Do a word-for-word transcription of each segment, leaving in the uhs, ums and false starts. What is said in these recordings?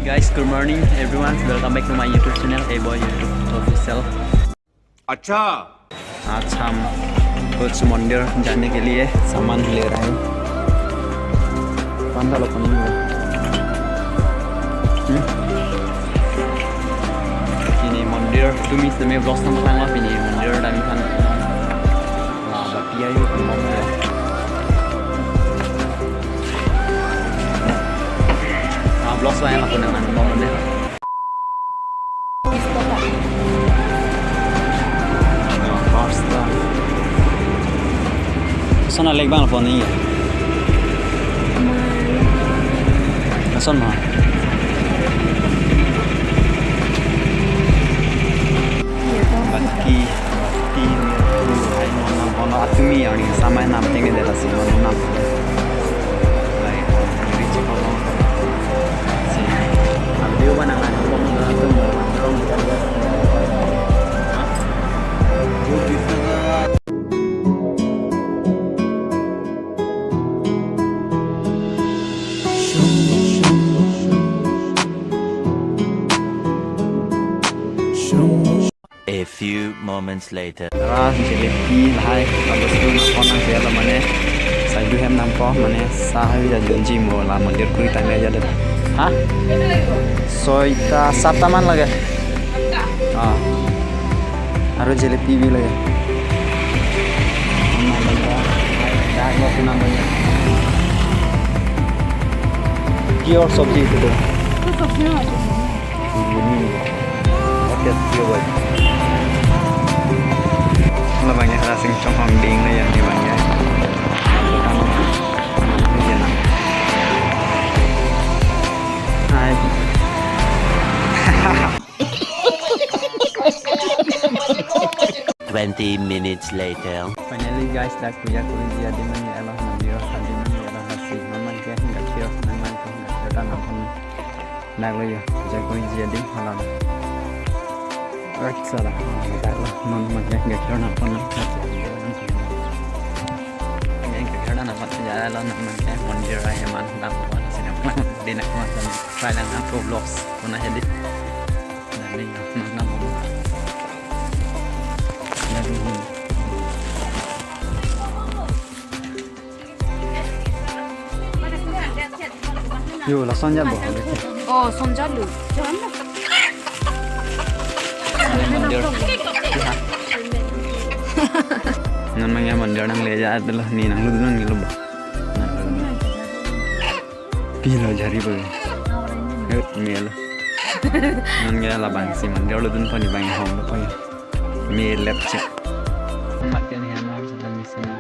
Guys, good morning everyone. Welcome back to my YouTube channel, A Boy YouTube Official. अच्छा। आज हम कुछ मंदिर जाने के लिए सामान ले रहे हैं। Panda lo pon ni. Hmm? Pini mondir, tumi seme vlog sang lang lah pini mondir dan kan. Nah, bapi ayu kan mondir. Ah, vlog saya lakukan dengan mondir. Pasta. Sona lek bang pon ni. Lason ma. Bati, bati, tu, hai non nam kono atumi arni samai nam teng de la si non nam. Lai, rich kono. Si. Video ba nang nang kono na tu mo rong. A few moments later. Ra jelebi lahai, abis itu nang kono ke lo mane. Saidu hem nang ko mane sahai ya junji mo la mondir kuri tangga aja deh. Ha? Soita sataman lage. Ah. Aru jelebi bi lage. Nang bangka. Dak lo tu nang bangka. Pure sabji itu tuh. Itu sabji apa? Ini. Oke, pure boy. Lo bangka rasa cong hong ding lo ya ni bangka. Ini ya nang. Hai. Twenty minutes later. Finally guys, dak puja kuri ji adim mane alo mondir, adim mane alo hasi, non man ke gakhir, non man ke gakhir ta nang pon. Dak lo yo, puja kuri ji adim alo. Right sala, dak lo, non man ke gakhir nang pon. Gakhir ta nang pon, ya lo non man ke mondir ai man dak pon, sini man, di nak man, try lang nang vlogs, pon aja di. Yo, lason jabo. Oh, son jalo. Non man ke mondir nang le ja adalah ni nang lu nang lu ba. Pilo jari ba. Hei, melo. Non ke labang si mondir lo dun pani bang hong lo pani. Melet cek. Mat ke ni hama sedang di sana.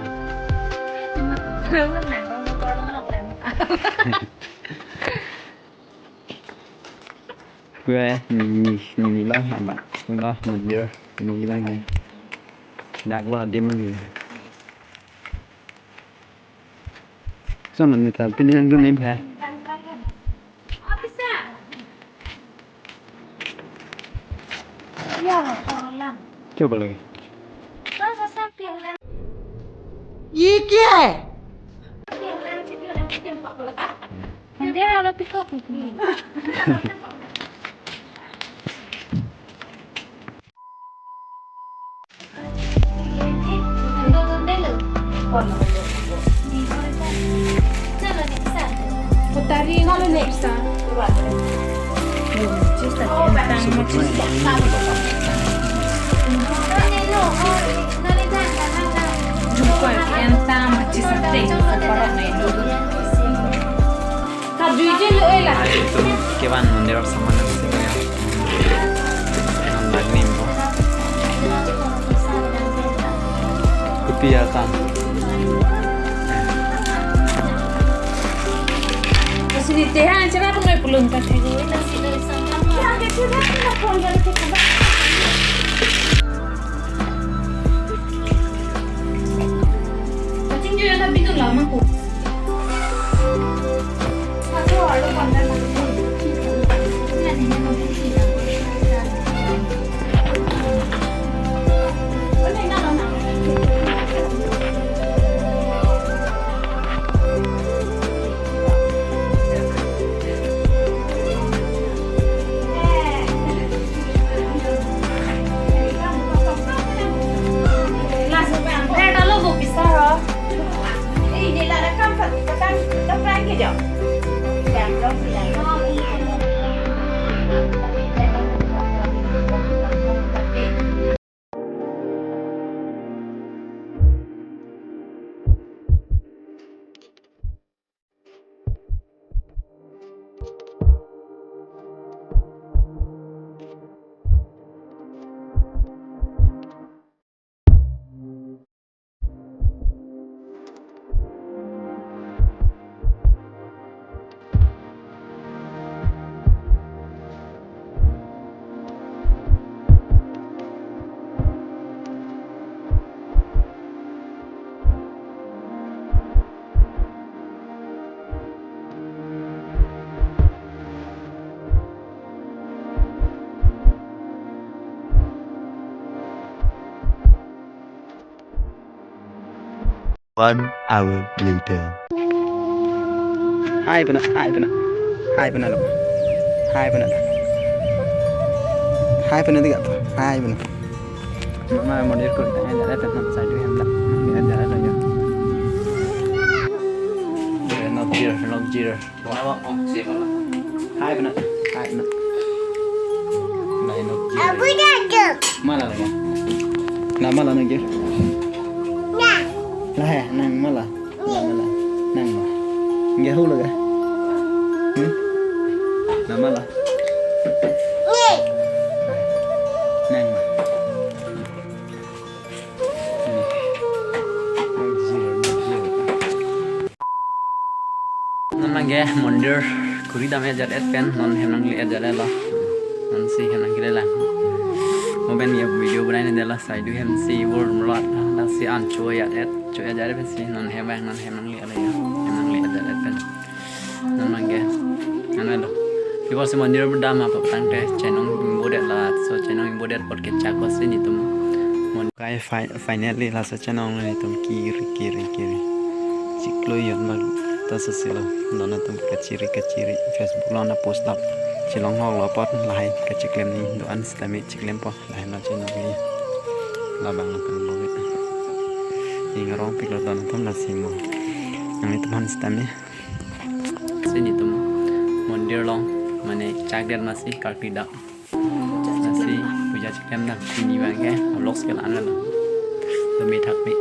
Kue ni ni ni lah hama. Lah mondir ni lah ni. Dak lo adim ni. Sana ni ta pini nang dun ni ba. Coba lagi. ये क्या है? Kevan mondir saman si ya. Nang dak ni po. Kopi ya kan. Sini teh han coba aku mau pulun tak kayak. Kacing juga ada pintu lama kok. One hour later. Hai pena, hai pena, hai pena lo. Hai pena. Hai pena tiga apa? Hai pena. Mama mondir ko tang ajar aja, nam side view hem dak. Ajar aja ya. Not here, not here. Hai pena, hai pena. Nah, ini. Abu dah tu. Mala lagi. Nah, mala lagi. Nah. Nah, eh, nang mala. Nang mala. Nang mala. Nggak hulu kah? Hmm? Nah, mala. Ni. Nang mala. Non abangke mondir kuri dam ajar et pen non hem nangli ajar lo. Non si hem nangli la. Mo pen ye video banai ne dela side view hem si bor mlot la si an cho ajar et, cho ajar pen si non hem bang non hem nangli ala ya. Hem nangli ajar et pen. Non abangke. Ano lo. Before si mondir dam apa tangte chenong imbo det la, so chenong imbo det apot kechak ko si netum. Mon kai fi-, finally laso chenong netum kiri, kiri, kiri. Chiklo yon bang ta sesilo. Non atum kachiri, kachiri. Facebook lo na post up. Chelong hok lo apot lahai kachiklem ni do-an sitame chiklempo. Lahai lo chenong ni. Labang lo kan lo. Ingrong pik lo don atum la simo. Nang netum han sitame. Si netum mondir along, mane chak det masi karti dak. Masi puja chiklem dak, pini abangke vlogs ke la-an lo. Tame thak me.